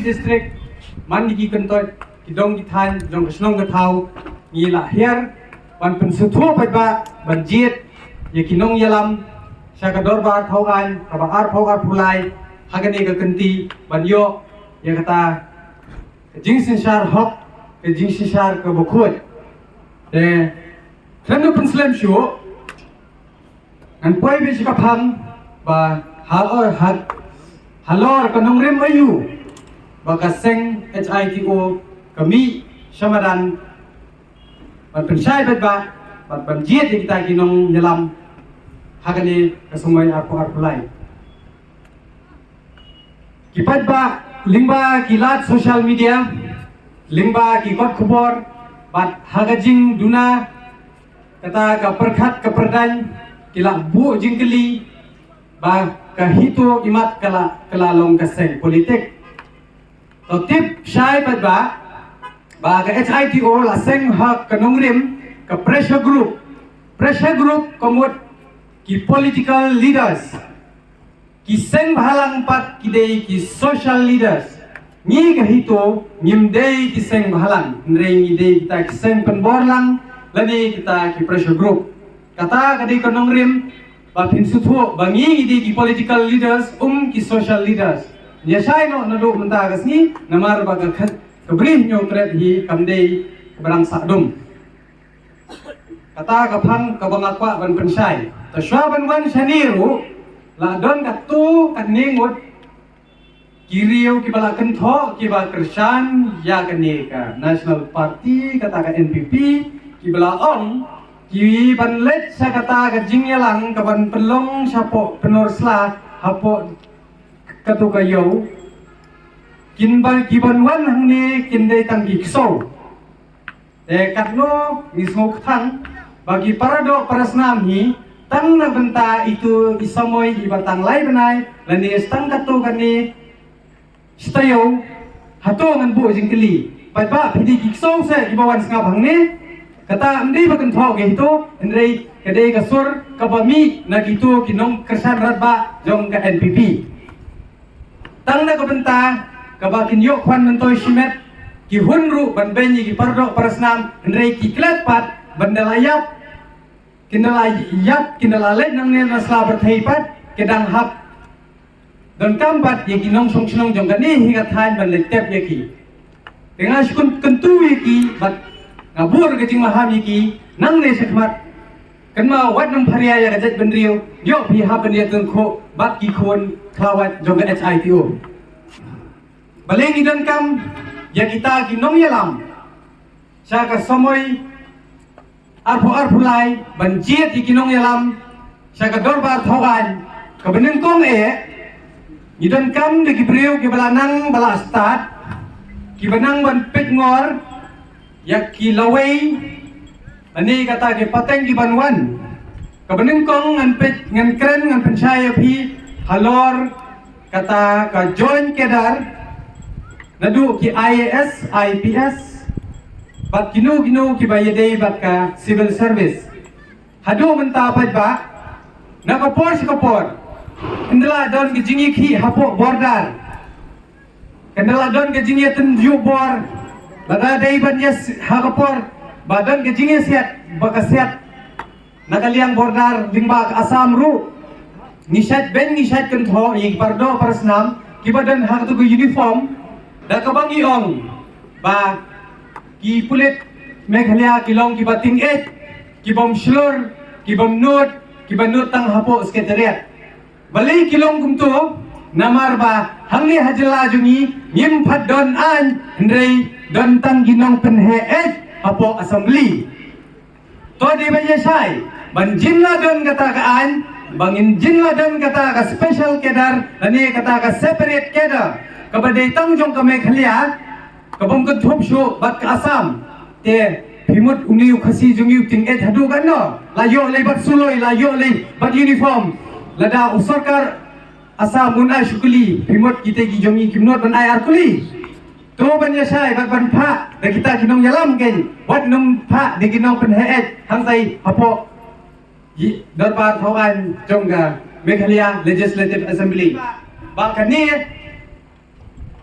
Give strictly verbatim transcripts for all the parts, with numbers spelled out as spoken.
District, man ki kyntoit, ki dong ki thaiñ jong ka shnong ka thaw, ngi la hiar ban pynsngewthuh paidbah ban jied ïa ki nongïalam sha ka dorbar thaw aiñ kaba arphew arphew lai ha kane ka kynti ban ïoh ïa kata ka jingsynshar hok, ka jingsynshar kaba khuid. Te khlem da pynslem shuh, ngan poi beit sha ka phang ba ha, ha, halor ka nongrim aïu ba ka seng H I T O ka mih sha madan ban pynshai paidbah bad ban jied ïa kita ki nongïalam ha kane ka sumar arphew arphew lai. Ki paidbah lyngba ki lad social media, lyngba ki kot khubor bad ha ka jingduna kata ka pyrkhat ka pyrdaiñ ki la buh jingkylli ba ka HITO imat ka la, ka la long ka seng politik. To tip shai paidbah ba ka H I T O la seng ha ka nongrim ka pressure group. Pressure group ka mut ki political leaders. Ki seng bhalang pat ki dei ki social leaders. Ngi ka HITO ngim dei ki seng bhalang, hynrei ngi dei kita ki seng pynbor lang lane kita ki pressure group. Kata ka dei ka nongrim ba phin sngewthuh ba ngi ngi dei ki political leaders, um ki social leaders. Ïa shai noh naduh mynta ka sngi namar ba ka khat ka bri Hynñiewtrep hi kam dei ka ba dang sah dum. Kata ka phang kaba nga kwah ban pynshai. Te shuwa ban wan shane ruh la don katto katne ngut ki riew kiba la kynthoh kiba kyrshan ïa kane ka National Party, kata ka N P P, kiba la ong ki ban leit sha kata ka jingïalang ka ban pynlong shapoh Pynursla hapoh kato ka ïew. Kin ba ki ban wan hangne kin dei tang ki ksew. Te katno ngi sngewkthang ba ki paradoh parasnam hi tang na bynta itu i samoi iba tang lai bnai lane tang katto katne. Sha ïew hato ngan buh jingkylli. Paidbah phi dei ki ksew se kiba wan sngap hangne. Kata ym dei ba kynthoh ka HITO, hynrei ka dei ka sur kaba mih na kito ki nongkyrshan radbah jong ka N P P. Tang na ka bynta kaba kin ïoh khwan myntoi shimet, ki hun ruh ban beiñ ïa ki paradoh parasnam, hynrei ki klet pat ban da la ïap, kin da la ïap, kin da la leit nangne na sla pyrthei pat ki dang hap donkam pat ïa ki nongshong shnong jong kane hi ka thaiñ ban leit tep ïa ki. Te nga shu kyntu ïa ki bad nga bur ka jingmaham ïa ki nangne shakhmat. Kynmaw wat nym pharia ïa ka jaitbynriew, ïoh phi hap ban ïatyngkhuh bad ki khun khlawait jong ka H I T O. Balei ngi donkam ïa kita ki nongïalam sha ka samoi arphew arphew lai ban jied ïa ki nongïalam sha ka dorbar thaw aiñ? Kaba nyngkong eh, ngi donkam da ki briew kiba la nang ba la stad, kiba nang ban peit ngor ïa ki lawei lane kata ki pateng ki ban wan. Kaba nyngkong ngan peit, ngan kren, ngan pynshai ïa phi halor kata ka joint cadre, naduh ki I A S, I P S bad kino kino kiba ïadei bad ka civil service. Haduh mynta paidbah, na ka por sha ka por, ynda la don ka jingïakhih hapoh border, ynda la don ka jingïatynjuh bor, lada dei ban ïa s-, ha ka por ba don ka jingïasiat ba ka siat na ka liang border lyngba ka Assam ruh, ngi shait beiñ, ngi shait kynthoh ïa ki paradoh parasnam kiba don ha kato ka uniform, da kaba ngi ong ba ki pulit Meghalaya ki long kiba tyngeh, ki bym shlur, ki bym nud, kiba nud tang hapoh Secretariat. Balei ki long kumto? Namar ba hangne ha jylla jong ngi ngim pat don aiñ, hynrei don tang ki nongpynheh hapoh Assembly. To dei ban ïa shai ban jin la don kata ka aiñ, ban ngin jin la don kata ka special cadre lane kata ka separate cadre kaba dei tang jong ka Meghalaya, ka bym kynthup shuh bad ka Assam. Te phi mut une u Khasi jong ngi u tyngeh haduh katno? La ïoh lei bad suloi, la ïoh lei bad uniform. Lada u sorkar Assam un ai shu kuli, phi mut kita ki jong ngi kim nud ban ai ar kuli? To ban ïa shai bad ban phah da kita ki nongïalam kein, wat nym phah da ki nongpynheh hangtai hapoh dorbar thaw aiñ jong ka Meghalaya Legislative Assembly. Ba kane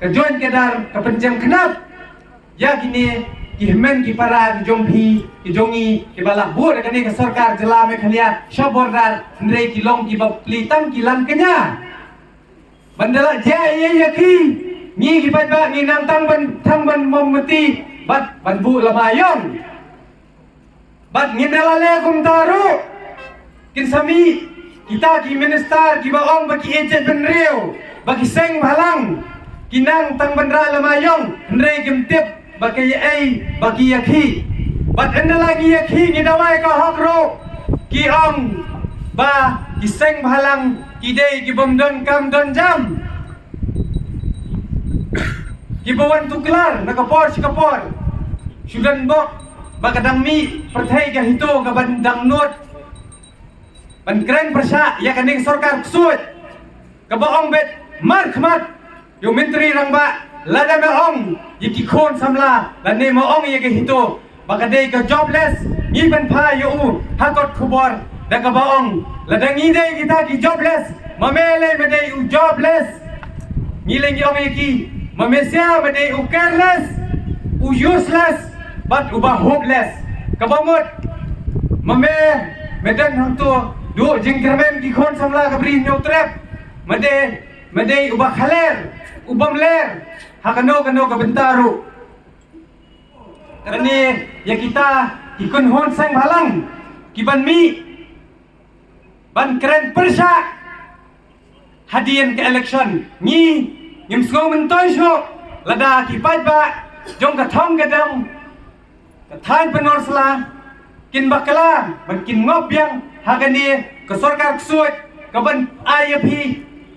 Ka join cadre ka pynjem khnap ïa kine ki hynmen ki para ki jong phi, ki jong ngi, kiba lah bud da kane ka sorkar jylla Meghalaya sha border, hynrei ki long kiba plie tang ki lam kñia. Ban da lah jia ïa ïa ki, ngi ki paidbah ngi nang tang ban, tang ban mombati bad ban buh lama ïong. Bad ngin da lah leh kumta ruh. Kin sa mih kita ki minister kiba ong ba ki ïeit bynriew, ba ki seng bhalang, ki nang tang ban rah lama ïong, hynrei kim tip ba ki ïa ei, ba ki ïa khih. Bad ynda la ngi ïa khih ngi dawa ïa ka hok ruh, ki ong ba ki seng bhalang ki dei ki bym don kam don jam, kiba wan tuklar na ka por sha ka por. Shu don bok ba ka dang mih pyrthei ka HITO kaban dang nud ban kren pyrshah ïa kane ka sorkar ksuid, kaba ong beit markhmat ïa u Myntri Rangbah, lada me ong ïa ki khun samla lane me ong ïa ka HITO ba ka dei ka jobless, ngi pynphai ïa u ha kot khubor da kaba ong, lada ngi dei kita ki jobless, ma me lei me dei u jobless. Ngi lei ngi ong ïa ki, ma me sia me dei u careless, u useless bad uba hopeless. Kaba mut ma me, me don hangto, duh jingkyrmen ki khun samla ka Bri Hynñiewtrep, me dei, me dei uba khaler, ubym ler ha kano kano ka bynta ruh. Kane ïa kita ki kynhun seng bhalang kiban mih ban kren pyrshah hadien ka election. Ngi ngim sngew myntoi shuh lada ki paidbah jong ka thong ka dong, ka thaiñ Pynursla, kin bakla ban kin ngop biang ha kane ka sorkar ksuid kaban ai ïa phi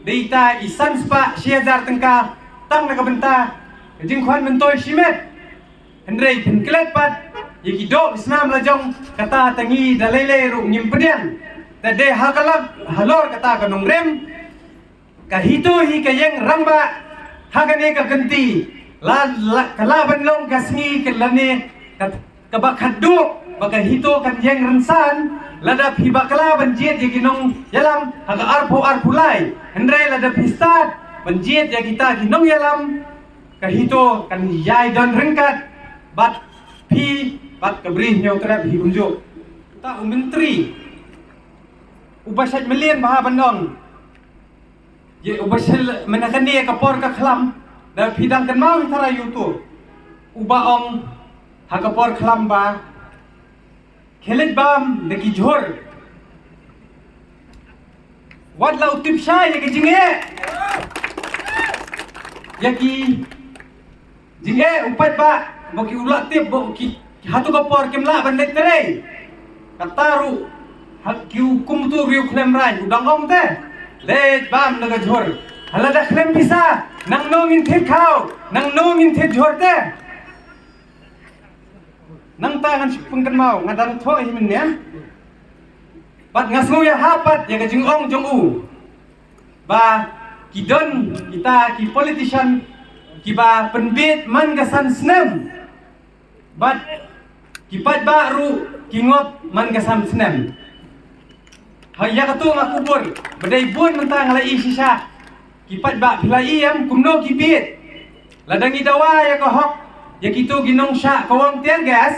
da ita i san spah shi hajar tyngka tang na ka bynta ka jingkhwan myntoi shimet. Hynrei phin klet pat ïa ki doh ki snam la jong, kata ta ngi da lei lei ruh ngim pdiang. Te dei ha ka lak halor kata ka nongrim, ka HITO hi ka ïeng rangbah ha kane ka kynti. La, la, ka la ban long ka sngi ka lane ka, kaba khatduh ba ka HITO kan ïeng rynsan lada phi bakla ban jied ïa ki nongïalam ha ka arphew arphew lai. Hynrei lada phi stad ban jied ïa kita ki nongïalam, ka HITO kan ïai don ryngkat bad phi bad ka Bri Hynñiewtrep hi kumjuh. Ta u Myntri uba shait mlien bha ban ong, ïa uba shait mynta kane ka por ka khlam, da phi dang kynmaw hi tharai ïa uto uba ong ha ka por khlam ba khie leit bam da ki jhur. Wat la u tip shai ïa ki jingeh, ïa ki jingeh u paidbah, ba ki u la tip ba ki hato ka por kim lah ban leit trei. Kata ruh ha ki u kum uto u riew khlem rain u dang ong te, leit bam da ka jhur. Hala da khlem pisa, nangno ngin thied khaw, nangno ngin thied jhur te. Nangta ngan shu pynkynmaw, nga dang thoh hi mynne. Bad nga sngew ïahap pat ïa ka jingong jong u ba ki don kita ki politician kiba pynbit man ka san snem, bad ki paidbah ruh ki ngop man ka san snem. Ha, ïa kato nga kubur ba dei bun mynta nga la i shisha. Ki paidbah phi la i em kumno ki bit? Lada ngi dawa ïa ka hok ïa kito ki nongshah kawang tear gas,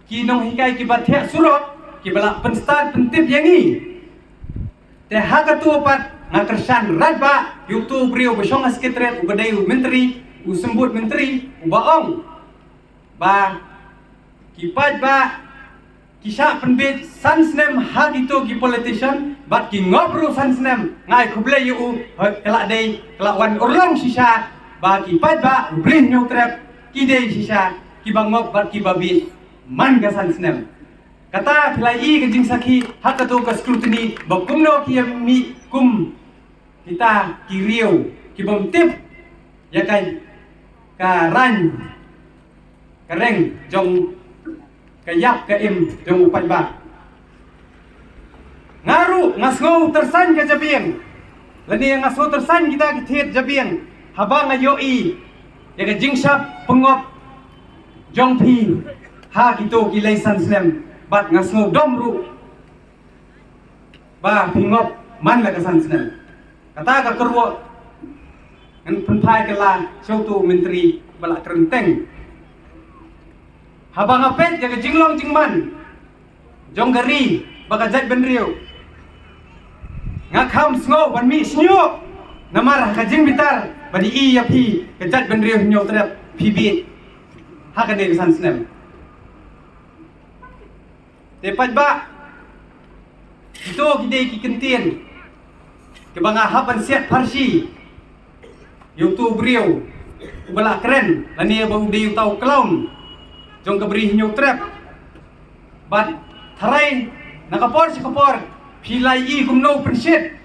ki nonghikai kiba thiah surok, kiba la pynstad pyntip ïa ngi. Te ha kato pat nga kyrshan radbah ïa uto u briew ba shong ha Secretariat uba dei u Myntri, u Symbud Myntri, uba ong ba ki paidbah ki shah pynbit san snem ha kito ki politician, bad ki ngop ruh san snem. Nga ai khublei ïa u, ka la dei, ka la wan urlong shisha ba ki paidbah u Bri Hynñiewtrep ki dei shisha kiba ngop bad kiba bit man ka san snem. Kata phi la i ka jingsakhi ha kato ka scrutiny ba kumno ki ïa mih kum kita ki riew ki bym tip ïa ka, ka rang ka reng jong ka ïap ka im jong u paidbah. Nga ruh nga sngew tyrsan ka jabieng, lane nga sngew tyrsan kita ki thied jabieng haba nga ïohi ïa ka jingshah pynngop jong phi ha kito ki lei san snem, bad nga sngew dom ruh ba phi ngop man la ka san snem. Kata ka kyrwoh Ngan pynphai ka la sha utu u myntri ba la kren teng. Haba nga peit ïa ka jinglong jingman jong ka ri bad ka jaitbynriew, nga kham sngew ban mih shñiuh. Namar ha ka jingbitar ban ïohi ïa phi ka jaitbynriew Hynñiewtrep phi bieit ha kane ka san snem. Te paidbah, kito ki dei ki kyntien kiba nga hap ban siat pharshi ïa utu u briew uba la kren lane ba u dei uta u clown jong ka bri Hynñiewtrep. Bad tharai na ka por sha ka por phi la ïohi kumno u pynshit.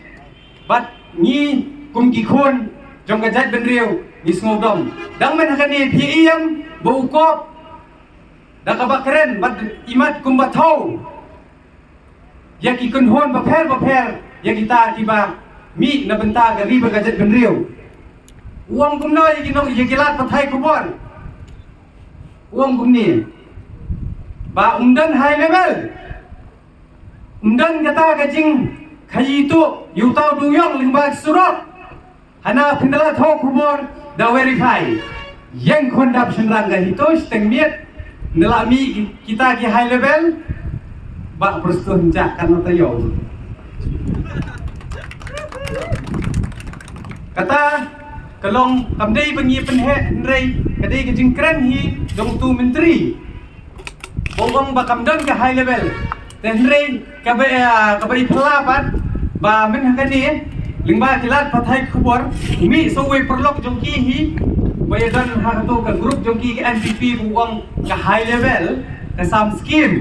Bad ngi kum ki khun jong ka jaitbynriew ngi sngewdom. Dang mynta kane phi ïohi em ba u kop da kaba kren bad imat kumba thaw ïa ki kynhun bapher bapher ïa kita kiba mih na bynta ka ri bad ka jaitbynriew. U ong kumno ïa ki nong ïa ki lad pathai khubor? U ong kumne ba um don high level, um don kata ka jingkhaïi tuh ïa uta u dewïong lyngba ki surok. Hana phin da la thoh khubor da verify. Ïeng khun dap shynrang ka HITO shiteng miet. Nda la mih kita ki high level. Ba prestone jak kan ta ïoh. Kata ka long kam dei ba ngi pynheh hynrei ka dei ka jingkren hi jong utu u myntri. Ba u ong ba kam don ka high level. Te hynrei kaba, eh, kaba i phylla pat ba mynta kane lyngba ki lad pathai khubor u mih sa uwei u paralok jong ki hi ba ïa don ha kato ka group jong ki ka NPP ba u ong ka high level ka sam skim.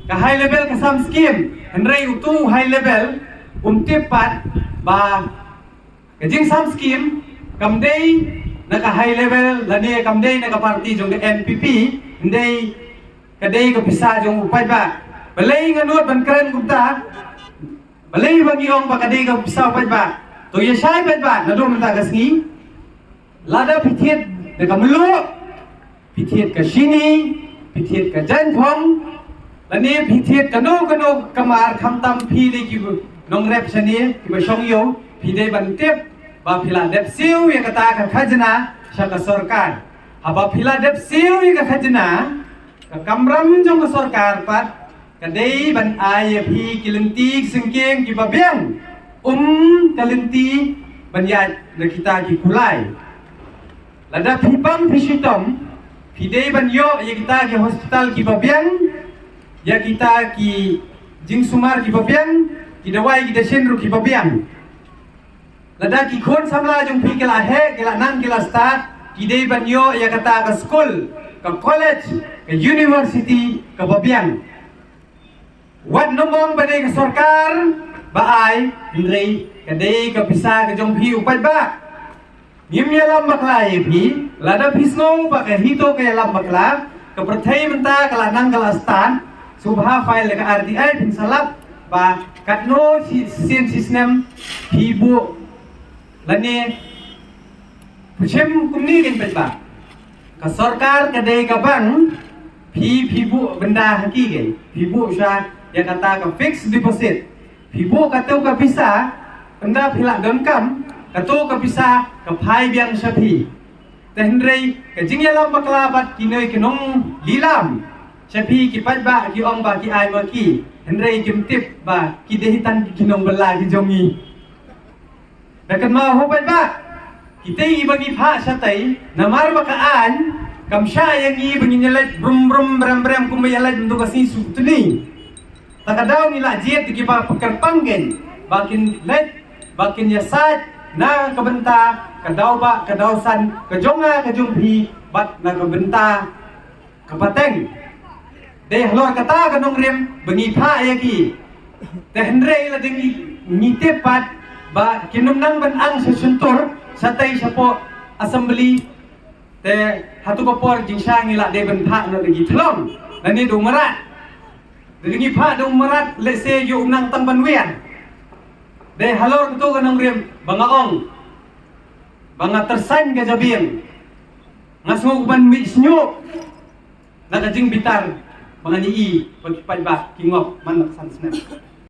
Ka high level ka sam skim. Hynrei utu high level um tip pat ba ka jingsam skim kam dei na ka high level lane kam dei na ka party jong ka NPP, hynrei ka dei ka pisa jong u paidbah. Balei nga nud ban kren kumta? Balei ba ngi ong ba ka dei ka pisa u paidbah? To ïa shai paidbah naduh mynta ka sngi. Lada phi thied da ka mluh, phi thied ka shini, phi thied ka jaiñphong, lane phi thied kano kano ka mar, khamtam phi dei ki nongrep shane kiba shong ïew, phi dei ban tip ba phi la dep siew ïa kata ka khajna sha ka sorkar. Haba phi la dep siew ïa ka khajna, ka kamram jong ka sorkar pat ka dei ban ai ïa phi ki lynti ki syngkien kiba biang, um ka lynti ban ïaid na kita ki kulai. Lada phi pang phi shitom, phi dei ban ïoh ïa kita ki hospital kiba biang, ïa kita ki jingsumar kiba biang, ki dawai ki dashin ruh kiba biang. Lada ki khun samla jong phi ki la heh, ki la nang, ki la stad, ki dei ban ïoh ïa kata ka skul, ka college, ka university kaba biang. Wat nym ong ba dei ka sorkar ba ai, hynrei ka dei ka pisa ka jong phi u paidbah. Ngim ïalam bakla ïa phi, lada phi sngew ba ka HITO ka ïalam bakla, ka pyrthei mynta ka la nang ka la stad, sngewbha file da ka RTI phin sa lap ba katno shi sien shi snem phi buh lane phi shim kumne kein paidbah. Ka sorkar ka dei ka bank, phi phi buh bynda ha ki kein, phi buh sha ïa kata ka fixed deposit. Phi buh kato ka pisa, ynda phi la donkam, kato ka pisa ka phai biang sha phi. Te hynrei ka jingïalam bakla bad kino kino ki nonglilam sha phi ki paidbah ki ong ba ki ai ma ki. Hynrei kim tip ba ki dei tang ki nongbylla ki jong ngi. Da kynmaw ho paidbah. Kita kiba ngi phah shatei, namar ba ka aiñ kam shah ïa ngi ba ngin ïaleit brum brum brem brem kumba ïaleit mynta ka sngi sutni. Ta ka daw ngi la jied ïa kiba kyrpang kein ba kin leit ba kin ïasaid na ka bynta ka daw ba ka daw san ka jong nga ka jong phi bad na ka bynta ka pateng. Dei halor kata ka nongrim ba ngi phah ïa ki. Te hynrei la dei ngi, ngi tip pat ba kin ym nang ban ang sha shyntur shatei shapoh assembly. Te hato ka por jingsha ngi la dei ban phah na dei ngi thlong na ni dong marat. Dei ngi phah dong marat, let's say ïoh nang tang ban wiar. Dei halor kato ka nongrim ba nga ong ba nga tyrsain ka jabieng. Nga sngew ban mih shñiuh na ka jingbitar ba ngan ïohi ba ki paidbah ki ngop man la ka san snem.